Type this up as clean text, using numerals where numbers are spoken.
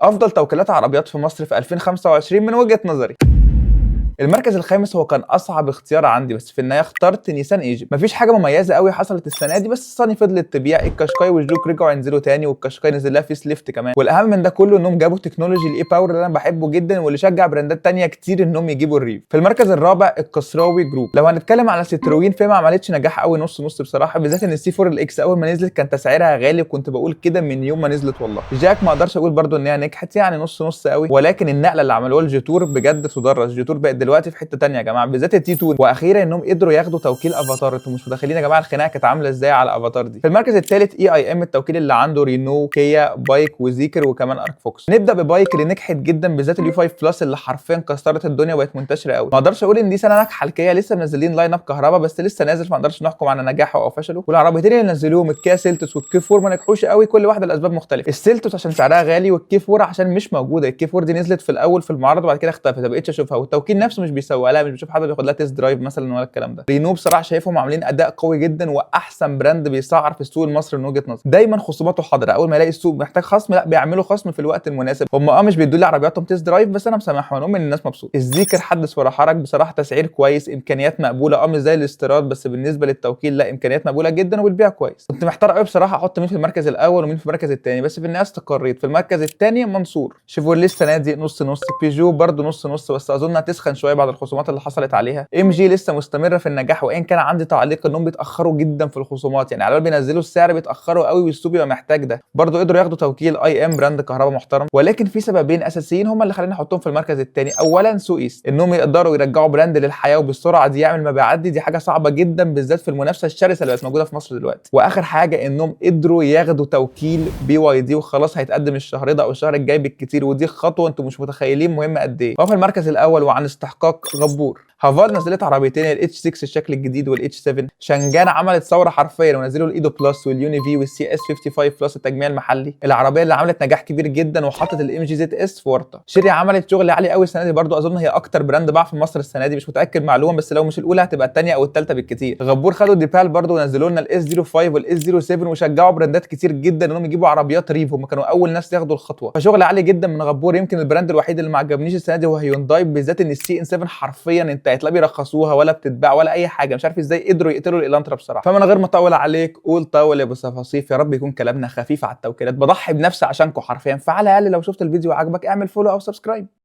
افضل توكيلات عربيات في مصر في 2025 من وجهة نظري. المركز الخامس هو كان اصعب اختيار عندي، بس في النهاية اخترت نيسان ايجيبت. مفيش حاجة مميزة قوي حصلت السنة دي، بس الصني فضلت تبيع، الكاشكاي والجوك رجعوا ينزلوا تاني، والكاشكاي نزل لها facelift كمان. والاهم من ده كله انهم جابوا technology ال e-Power اللي انا بحبه جدا، واللي شجع براندات تانية كتير انهم يجيبوا الريف. في المركز الرابع القصراوي جروب. لو هنتكلم على ستروين فهي ما عملتش نجاح قوي، نص نص بصراحه، بالذات ان ال C 4 ال X اول ما نزلت كان تسعيرها غالي، وكنت بقول كده من يوم ما نزلت والله. جاك ما اقدرش اقول برده ان هي نجحت، يعني نص نص قوي، ولكن النقلة اللي عملوها الجيتور بجد تدرس. جيتور بقت دلوقتي في حتة تانية يا جماعه، بالذات ال T 2. واخيرا انهم قدروا ياخدوا توكيل افاتار. انتوا مش متخيلين يا جماعة الخناقة كانت عامله ازاي على افاتار دي. في المركز الثالث EIM، التوكيل اللي عنده رينو، كيا، بايك وزيكر وكمان ارك فوكس. نبدا ببايك اللي نجحت جدا، بالذات ال U 5 Plus اللي حرفيا كسرت الدنيا وبقت منتشرة قوي. ما اقدرش اقول ان دي سنة ناجحة الكيا، لسه منزلين line up كهرباء بس لسه نازل، فما اقدرش نحكم على نجاحه او فشله. والعربيتين اللي نزلوهم الكيا سيلتوس وال K 4 ما نجحوش قوي، كل واحدة لاسباب مختلفه. السيلتوس عشان سعرها غالي، وال K 4 عشان مش موجوده. ال K 4 دي نزلت في الاول في المعرض وبعد كده اختفت، ما بقتش اشوفها، والتوكيل نفسه مش بيسوق لها، مش بشوف حد بياخد لها test drive مثلا ولا الكلام ده. رينو بصراحة شايفهم عاملين اداء قوي جدا، واحسن brand بيسعر في السوق المصري من وجهه نظري. دايما خصوماته حاضره، اول ما يلاقي السوق محتاج خصم لا بيعملوا خصم في الوقت المناسب. هم مش بيدوا لي عربياتهم test drive، بس انا مسامحهم، المهم ان الناس مبسوطه. الزيكر حدث ولا حرج بصراحه، تسعير كويس، امكانيات مقبوله، مش زي الاستيراد، بس بالنسبة للتوكيل لا امكانيات مقبولة جدا وبتبيع كويس. كنت محتار قوي بصراحة احط مين في المركز الاول ومين في المركز الثاني، بس في النهاية استقريت في المركز الثاني منصور. شيفورليه السنة دي نص نص، بيجو برده نص نص، بس اظن هتسخن شوية بعد الخصومات اللي حصلت عليها. MG لسه مستمرة في النجاح، وان كان عندي تعليق انهم بيتاخروا جدا في الخصومات، يعني على بال بينزلوا السعر بيتاخروا قوي والسوق بيبقى محتاج ده. برضه قدروا ياخدوا توكيل IM brand كهرباء محترم، ولكن في سببين اساسيين هم اللي خلاني احطهم في المركز الثاني. اولا سوق ايست، انهم يقدروا يرجعوا brand للحياة وبالسرعه دي يعمل مبيعات دي حاجة صعبة جدا، بالذات في المنافسة الشرسة اللي بقت موجودة في مصر دلوقتي. واخر حاجة انهم قدروا ياخدوا توكيل BYD، وخلاص هيتقدم الشهر ده او الشهر الجاي بالكتير، ودي خطوة انتم مش متخيلين مهمة قد ايه. وفي المركز الاول وعن استحقاق غبور. هافال نزلت عربيتين، ال H 6 الشكل الجديد وال H 7. شنجان عملت ثورة حرفيا ونزلوا الايدو Plus واليوني في وال CS 55 Plus التجميع المحلي، العربية اللي عملت نجاح كبير جدا وحطت ال MG ZS في ورطة. شيري عملت شغل عالي قوي السنة دي برضو، اظن هي اكتر brand باع في مصر السنة دي، مش متاكد معلومة، بس لو مش الاولى هتبقى الثانية او الثالثة بالكتير. غبور خدوا ديبال برضو ونزلوا لنا ال S 05 وال S 07، وشجعوا براندات كتير جدا انهم يجيبوا عربيات ريف، هم كانوا اول ناس ياخدوا الخطوه، فشغل عالي جدا من غبور. يمكن ال brand الوحيد اللي ما عجبنيش السنة دي هو هيونداي، بالذات ان ال CN 7 حرفيا انتهت، لا بيرخصوها ولا بتتباع ولا اي حاجه، مش عارف ازاي قدروا يقتلوا الالانترا بصراحه. فمن غير ما اطول عليك قول طول يا ابو صفاصيف، يا رب يكون كلامنا خفيف على التوكيلات، بضحي بنفسي عشانكم حرفيا، فعلى الاقل لو شفت الفيديو عجبك اعمل follow او subscribe.